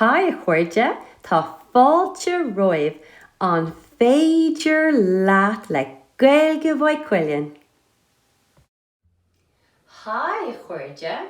Haigh a chairde, tá fáilte romhaibh, an féidir leat le Gaeilge Mhaigh Cuilinn? Haigh a chairde,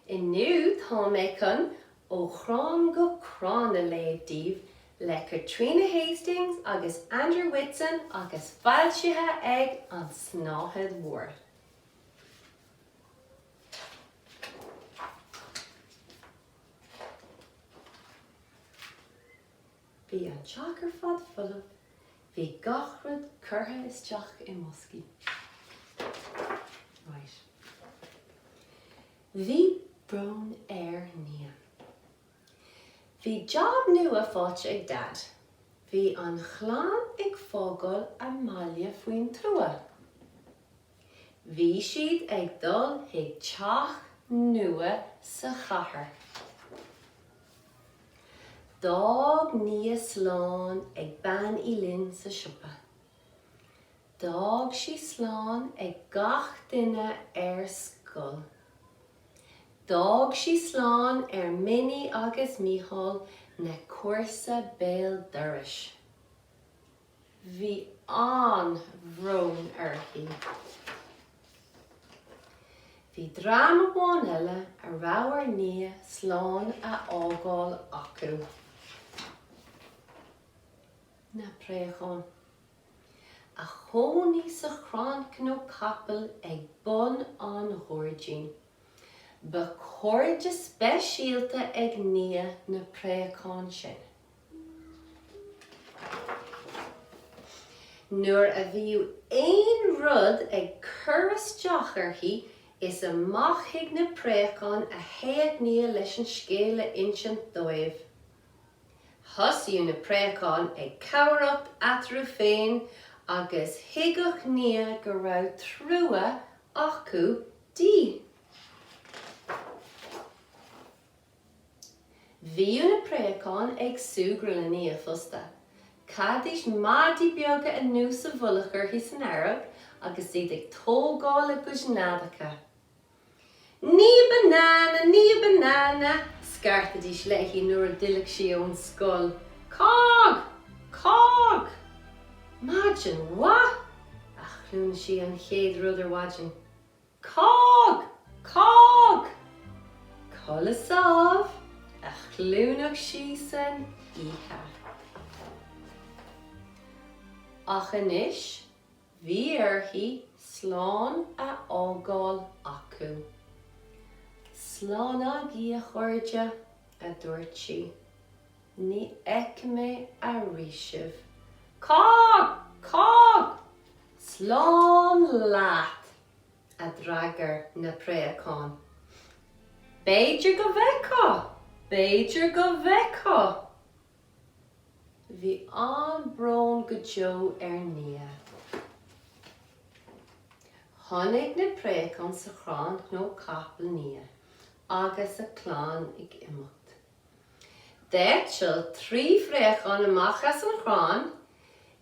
inniu tá mé chun Ó Chrann go Crann a léamh daoibh le Caitríona Hastings agus Andrew Whitson agus foilsithe ag An tSnáthaid Mhór. Bhí an teach ar fad folamh, bhí gach rud curtha isteach i mboscaí. Right. Bhí brón ar Nia. Bhí job nua faighte ag Dad. Bhí an chlann ag fágáil a mbaile faoin tuath. Bhí siad ag dul chuig teach nua sa chathair. D'fhág Nia slán ag Bean Uí Fhloinn sa siopa. D'fhág sí slán ag gach duine ar scoil. D'fhág sí slán ar Minnie agus Mícheál, na comharsa béal dorais. Bhí an-bhrón uirthi. Bhí dream amháin eile a raibh ar Nia slán a fhágáil acu. Na préacháin. A chónaigh sa chrann cnó capaill ag bun an ghairdín. Ba chairde speisialta ag Nia na préacháin sin. Nuair a bhíodh aon rud ag cur isteach uirthi, is amach chuig na préacháin a théadh Nia leis an scéal a insint dóibh. Thosaíodh na préacháin ag cabhaireacht eatarthu féin agus thuigeadh Nia go raibh trua acu di. Bhíodh na préacháin ag súgradh le Nia fosta. Chaithidís maidí beaga anuas a mhullach uirthi san earrach agus iad ag tógáil a gcuid neadacha. Nia Banana, Nia Banana! scairtidís léi nuair a d'fhillfeadh sí ón scoil. Cág! Cág! Maidin mhaith! a chluineadh sí an chéad rud ar maidin. Cág! Cág! Codladh sámh, a chluinfeadh sí san oíche. Ach anois bhí uirthi slán a fhágáil acu. Slán agaibh, a chairde, a dúirt sí. Ní fheicfidh mé arís sibh. Cág! Cág! Slán leat! a d'fhreagair na préacháin. B'fhéidir go bhfeicfeá! B'fhéidir go bhfeicfeá! Bhí an-brón go deo ar Nia. Chonaic na préacháin sa chrann cnó capaill Nia agus a clann ag imeacht. D'eitil 3 phréachán amach as an chrann.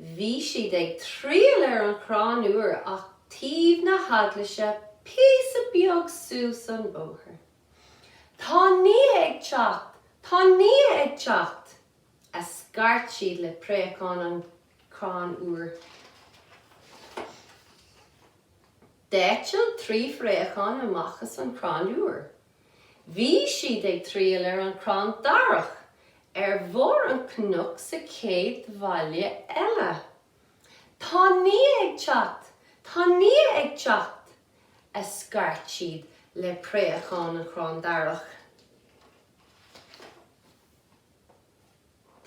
Bhí siad ag triall ar an chrann iúir ach taobh na heaglaise píosa beag suas an bóthar. Tá Nia ag teacht! Tá Nia ag teacht! a scairt siad le préacháin an chrainn iúir. D'eitil 3 phréachán amach as an chrann iúir. Bhí siad ag triall ar an chrann darach ar bharr an chnoic sa chéad bhaile eile. Tá Nia ag teacht! Tá Nia ag teacht! a scairt siad le préacháin an chrainn darach.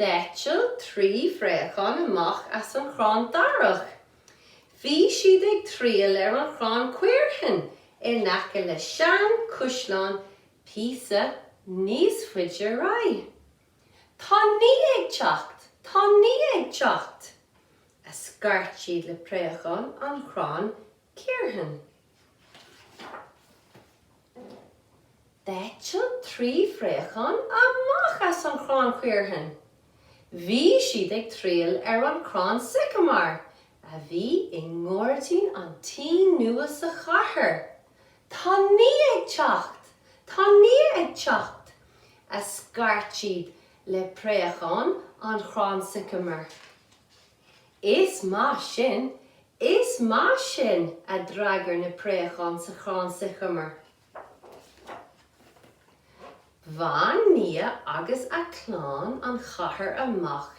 D'eitil 3 phréachán amach as an chrann darach. Bhí siad ag triall ar an chrann caorthainn in aice le seanchaisleán píosa níos faide ar aghaidh. Tá Nia ag teacht! Tá Nia ag teacht! a scairt siad le préacháin an chrainn chaorthainn. D'eitil 3 phréachán amach as an chrann caorthainn. Bhí siad ag triall ar an chrann sycamore a bhí i ngairdín an tí nua sa chathair. Tá Nia ag teacht! Tá Nia ag teacht! a scairt siad. le préacháin an chrainn siceamair. Is maith sin! Is maith sin! a d'fhreagair na préacháin sa chrann siceamair. Bhain Nia agus a clann an chathair amach,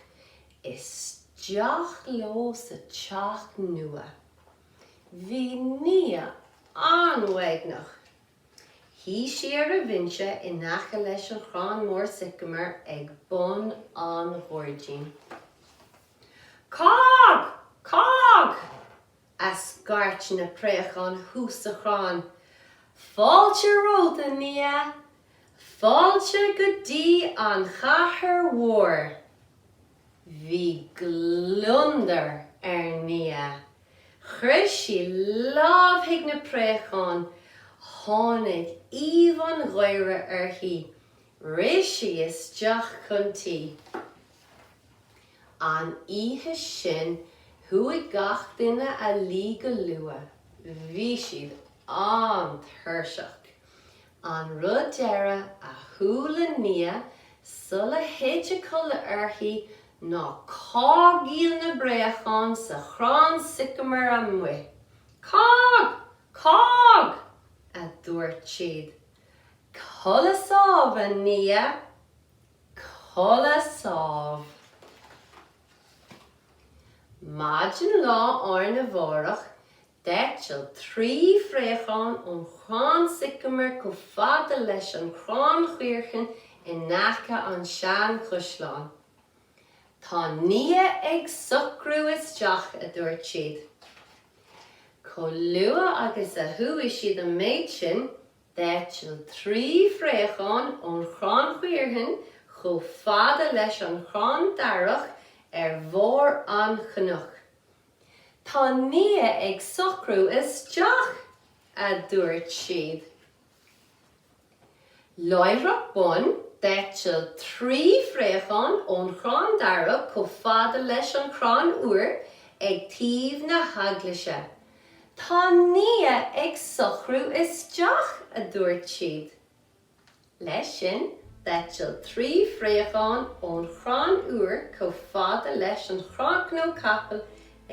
isteach leo sa teach nua. Bhí Nia an-uaigneach. Shuigh sí ar a bhinse in aice leis an chrann mór siceamair ag bun an ghairdín. Cág! Cág! a scairt na préacháin thuas sa chrann. Fáilte romhat, a Nia! Fáilte go dtí an chathair mhór! Bhí gliondar ar Nia. Chuir sí lámh chuig na préacháin. Tháinig aoibh an gháire uirthi. Rith sí isteach chun tí. An oíche sin, chuaigh gach duine a luí go luath. Bhí siad an-tuirseach. An rud deiridh a chuala Nia sula thit a codladh uirthi ná cágaíl na bpréachán sa chrann siceamair amuigh. Cág! Cág! a dúirt siad. Codladh sámh, a Nia! Codladh sámh. Maidin lá arna mhárach, d'eitil 3 phréachán ón chrann siceamair chomh fada leis an chrann caorthainn in aice an tseanchaisleáin. Tá Nia ag socrú isteach, a dúirt siad. Chomh luath agus a chuala siad an méid sin, D'eitil 3 phréachán ón chrann caorthainn chomh fada leis an chrann darach ar bharr an chnoic. Tá Nia ag socrú isteach! a dúirt siad. Láithreach bonn, d'eitil 3 phréachán ón chrann darach chomh fada leis an chrann iúir ag taobh na heaglaise. Tá Nia ag socrú isteach, a dúirt siad. Leis sin, d'eitil 3 phréachán ón chrann iúir chomh fada leis an chrann cnó capaill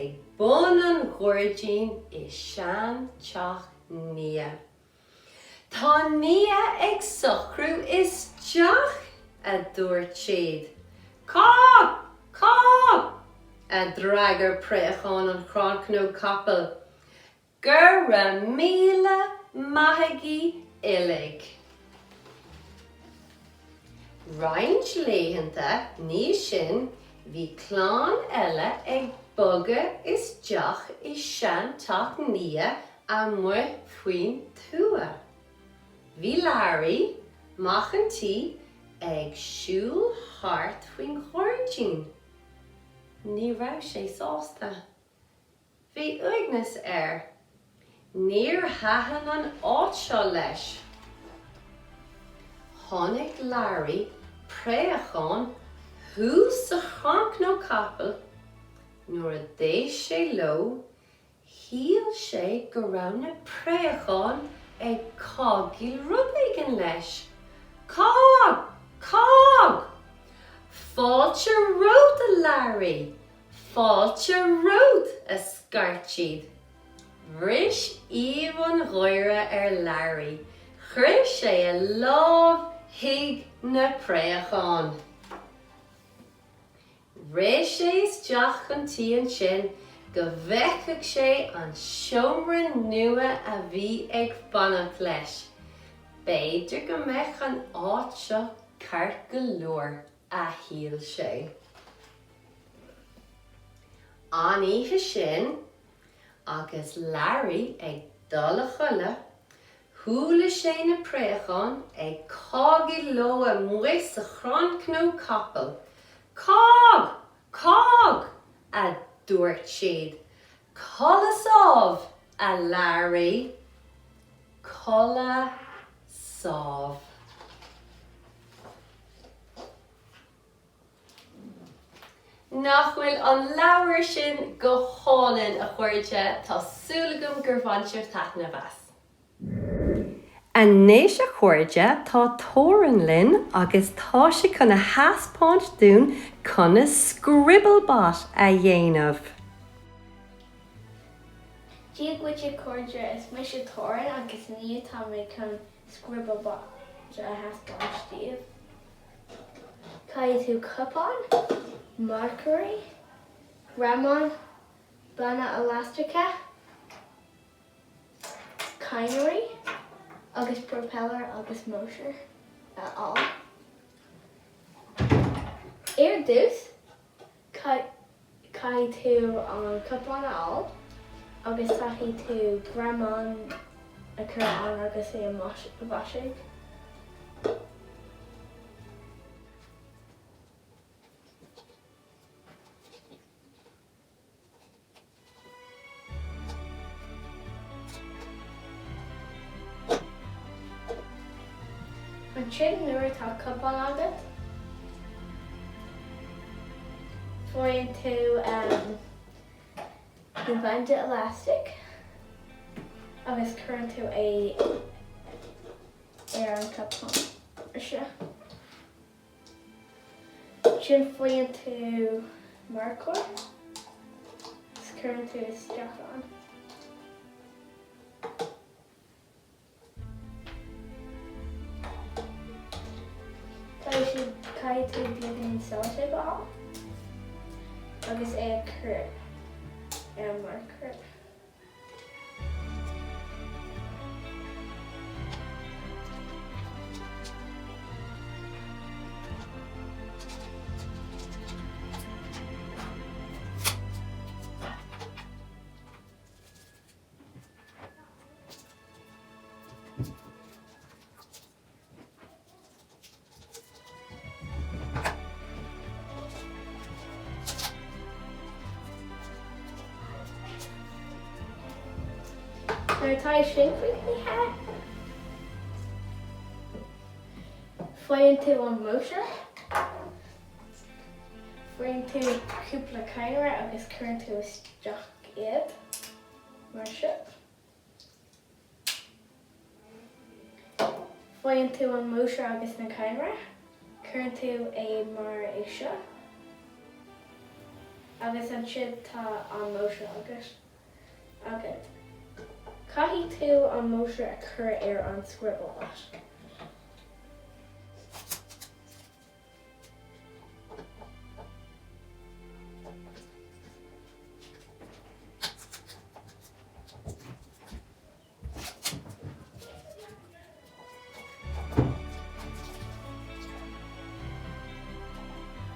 ag bun an ghairdín i seanteach Nia. Tá Nia ag socrú isteach! a dúirt siad. Cág! Cág! a d'fhreagair préachán an chrainn cnó capaill. Go raibh míle maith agaibh uilig! Roinnt laethanta ina dhiaidh sin bhí clann eile ag bogadh isteach i seanteach Nia amuigh faoin tuath. Bhí Learaí, mac an tí, ag siúl thart faoin ghairdín. Ní raibh sé sásta. Bhí uaigneas air. Níor thaitin an áit seo leis. Chonaic Learaí préachán thuas sa chrann cnó capaill. Nuair a d'éist sé leo, Shíl sé go raibh na préacháin ag cágaíl rud éigin leis. Cág! Cág! Fáilte romhat, a Learaí! Fáilte romhat! a scairt siad. Bhris aoibh an gháire ar Learaí. Chuir sé a lámh chuig na préacháin. Rith sé isteach chun tí ansin go bhfeicfeadh sé an seomra nua a bhí ag fanacht leis. B'fhéidir go mbeadh an áit seo ceart go leor, a shíl sé. An oíche sin, agus Learaí ag dul a chodladh, Chuala sé na préacháin ag cágaíl leo amuigh sa chrann cnó capaill. Cág! Cág! a dúirt siad. Codladh sámh, a Learaí! Codladh sámh. Nach bhfuil an leabhar sin go hálainn, a chairde? Tá súil agam gur bhain sibh taitneamh as. Anois a chairde, tá Torin linn agus tá sé chun a thaispeáint dúinn conas Scribble Bot a dhéanamh. Dia dhuit a chairde, is mise Torin agus inniu tá mé chun Scribble Bot a thaispeáint daoibh. Caithfidh tú cupán, marcóirí, greamán, banna ealastacha, cadhnraí agus propeller agus motor a fháil. Ar dtús, caithfidh tú an cupán a fháil agus caithfidh tú greamán a chur ann agus é a mhaisiú. Ansin nuair atá cupán agat, faigheann tú na banda elastic agus cuireann tú é ar an cupán seo. Ansin faigheann tú marcóir agus cuireann tú isteach ann. Caithfidh tú beagáinín sellotape a fháil agus é a chur ar an marcóir. Nuair atá é sin críochnaithe, faigheann tú an motor, faigheann tú cúpla cadhnra agus cuireann tú isteach iad mar seo. Faigheann tú an motor agus na cadhnra, cuireann tú é mar é seo agus ansin tá an motor agat. Agat. Caithfidh tú an motor a chur ar an scribble bot.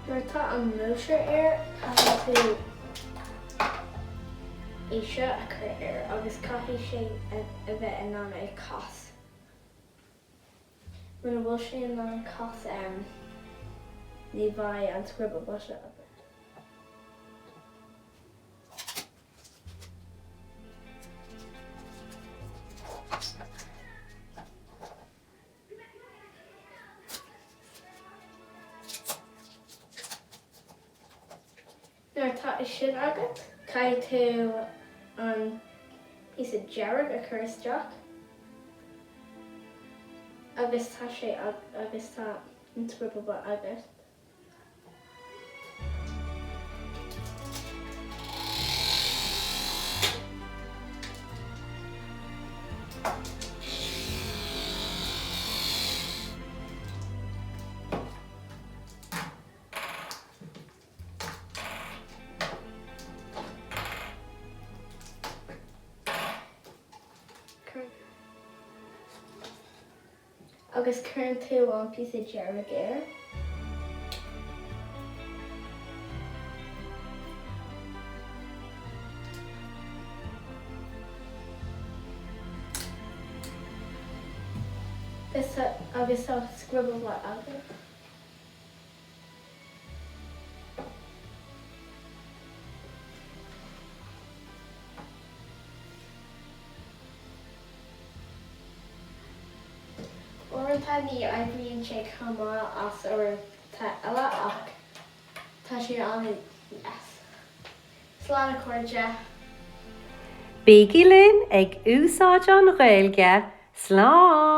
Nuair atá an motor air, caithfidh tú é seo a chur air agus caithfidh sé a bheith in ann é cas. Muna bhfuil sé in ann cas ní bheidh an scribble bot agat. Nuair atá é sin agat, caithfidh tú an píosa dearg a chur isteach agus tá sé agus tá an scribble bot agat. Agus cuireann tú an píosa dearg air. Agus tá scribble bot agat. Uaireanta ní oibríonn sé chomh maith as uaireanta eile ach tá sé an-deas. Slán a chairde. Bígí linn ag úsáid an Ghaeilge. Slán!